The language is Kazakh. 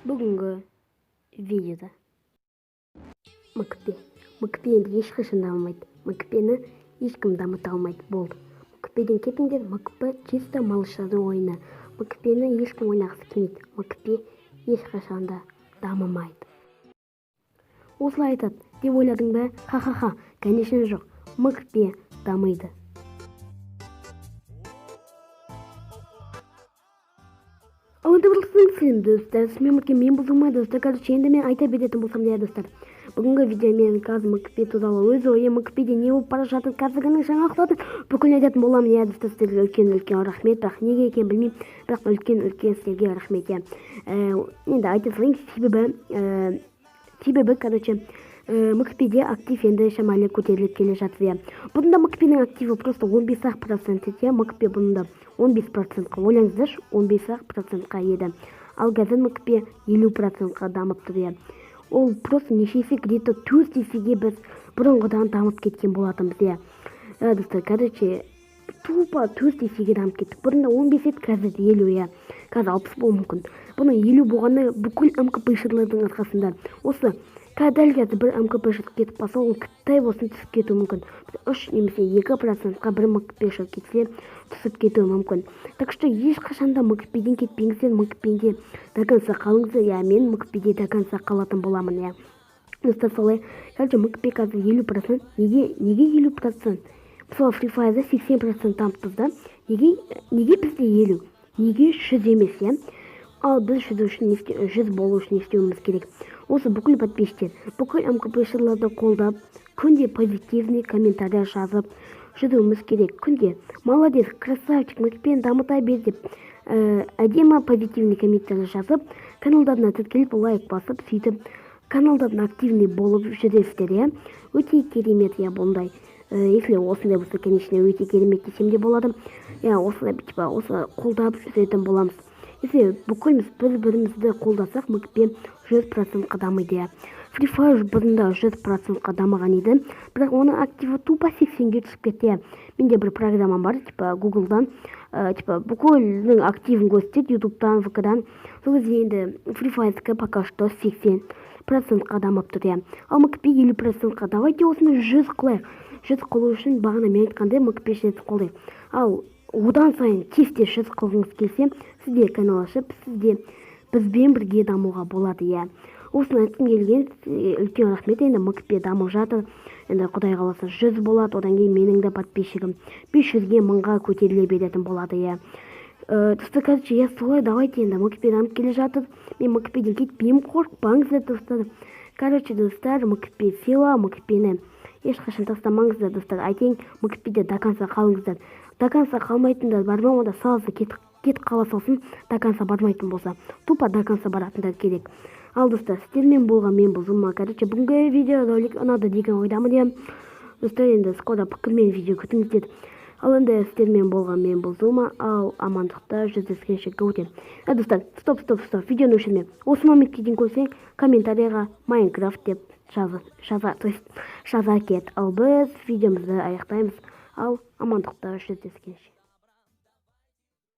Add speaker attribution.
Speaker 1: Бүгінгі видеода МКП. МКП енді ешқашан дамымайды. МКП-ні ешкім дамыта алмайды. Болды. МКП-ден кетіңдер, МКП чисто малыштардың ойыны. МКП-ні ешкім ойнағысы келмейді. МКП ешқашан да дамымайды. Осылай айтады деп ойладың ба? Ха-ха-ха, конечно, жоқ. МКП дамиды. Ал енді сәлем, достар, сізбен бірге мен, Бұзылмай, достар. Короче, енді мен айта беретін болсам да, достар. Бүгінгі видео мен қазір МКП туралы өз ойым, МКПде не болып бара жатыр, қазіргінің жаңалықтарын бүкіл айтатын боламын, иә, достар. Сіздерге үлкен үлкен рахмет, бірақ неге екенін білмеймін, бірақ үлкен үлкен сіздерге рахмет, иә. Енді айта салайын, себебі, короче, МКПде актив енді шамалы көтеріліп келе жатыр, иә. Бұрында МКПның активі просто 15 ақ процент еді, иә. МКП бұрында 15 процентқа, ойлаңыздаршы, 15 ақ процентқа еді. Ал қазір МКП 50 процентқа дамып тұр, иә. Ол просто неше есе, где-то 4 есеге біз бұрынғыдан дамып кеткен болатынбыз, иә. Иә, достар, короче, тупо 4 есеге дамып кеттік. Бұрында 15 еді, қазір 50, иә. Қазір 60 болуы мүмкін. Бұның 50 болғаны бүкіл МКПшылардың арқасында. Осы дәл қазір бір МКП кетіп қалса, ол қытай болсын, түсіп кетуі мүмкін. 3 немесе 2 процентқа бір МКП кетсе, түсіп кетуі мүмкін. Так что ешқашан да МКПден кетпеңіздер, МКПде до конца қалыңыздар, иә. Мен МКПде до конца қалатын боламын, иә. Достар, солай. Короче, МКП қазір 50%. Неге 50%? Мысалы, Free Fire'да 80% дамып тұр да. Неге бізде 50? Неге 100 емес, иә? Ал біз 100 үшін, 100 болу үшін не істеуіміз керек? Осы бүкіл подписчиктер, бүкіл МКПшыларды қолдап, күнде позитивный комментарий жазып жүруіміз керек. Күнде «молодец, красавчик, МКП дамыта бер» деп, әдемі позитивный комментарий жазып, каналдарына тіркеліп, лайк басып, сөйтіп каналдарына активный болып жүресіздер, иә. Өте керемет, иә, бұндай. Если осындай болса, конечно, өте керемет десем де болады, иә. Осылай, типа, осы қолдап жүретін боламыз. Если бүкіліміз бір бірімізді қолдасақ, МКП 100%-қа дамиды, иә. Free Fire бұрында 100%-қа дамыған еді, бірақ оның активі тупо 80-ге түсіп кетті, иә. Менде бір программа бар, типа, Гуглдан, типа, бүкілінің активін көрсетеді, Ютубтан, ВК-дан. Сол кезде енді Free Fire'дікі пока что 80%-қа дамып тұр, иә. Ал МКП 50%-қа. Давайте осыны 100 қылайық. 100 қылу үшін, бағана мен айтқандай, МКП қолдайық. Ал одан сайын тез тез 100 қылғыңыз келсе, сізде канал ашып, сізде бізбен бірге дамуға болады, иә. Осыны айтқым келген. Үлкен рахмет. Енді МКП дамып жатыр, енді құдай қаласа, 100 болады. Одан кейін менің де подписчигім 500-ге, 1000-ға көтеріле беретін болады, иә. Достар, короче, иә, солай. Давайте енді, МКП дамып келе жатыр, мен МКПден кетпеймін, қорықпаңыздар, достар. Короче, достар, МКП сила, МКПні ешқашан тастамаңыздар, достар. Айтайын, МКПде до конца қалыңыздар. До конца қалмайтындар бар ма? Онда сразу кетіп қала салсын, до конца бармайтын болса. Тупо до конца баратындар керек. Ал, достар, сіздермен болған мен, Бұзылма. Короче, бүгінгі видеоролик ұнады деген ойдамын, иә. Достар, енді скоро пікірмен видео күтіңіздер. Ал енді сіздермен болған мен, Бұзылма. Ал амандықта жүздескенше, готе. Ә, достар, стоп, стоп, стоп, видеоны өшірме. Осы моментке дейін көрсең, комментарийға «Майнкрафт» деп жаза, жаза, то есть жаза кет. Ал біз видеомызды аяқтаймыз. Ал амандықта жүздескенше.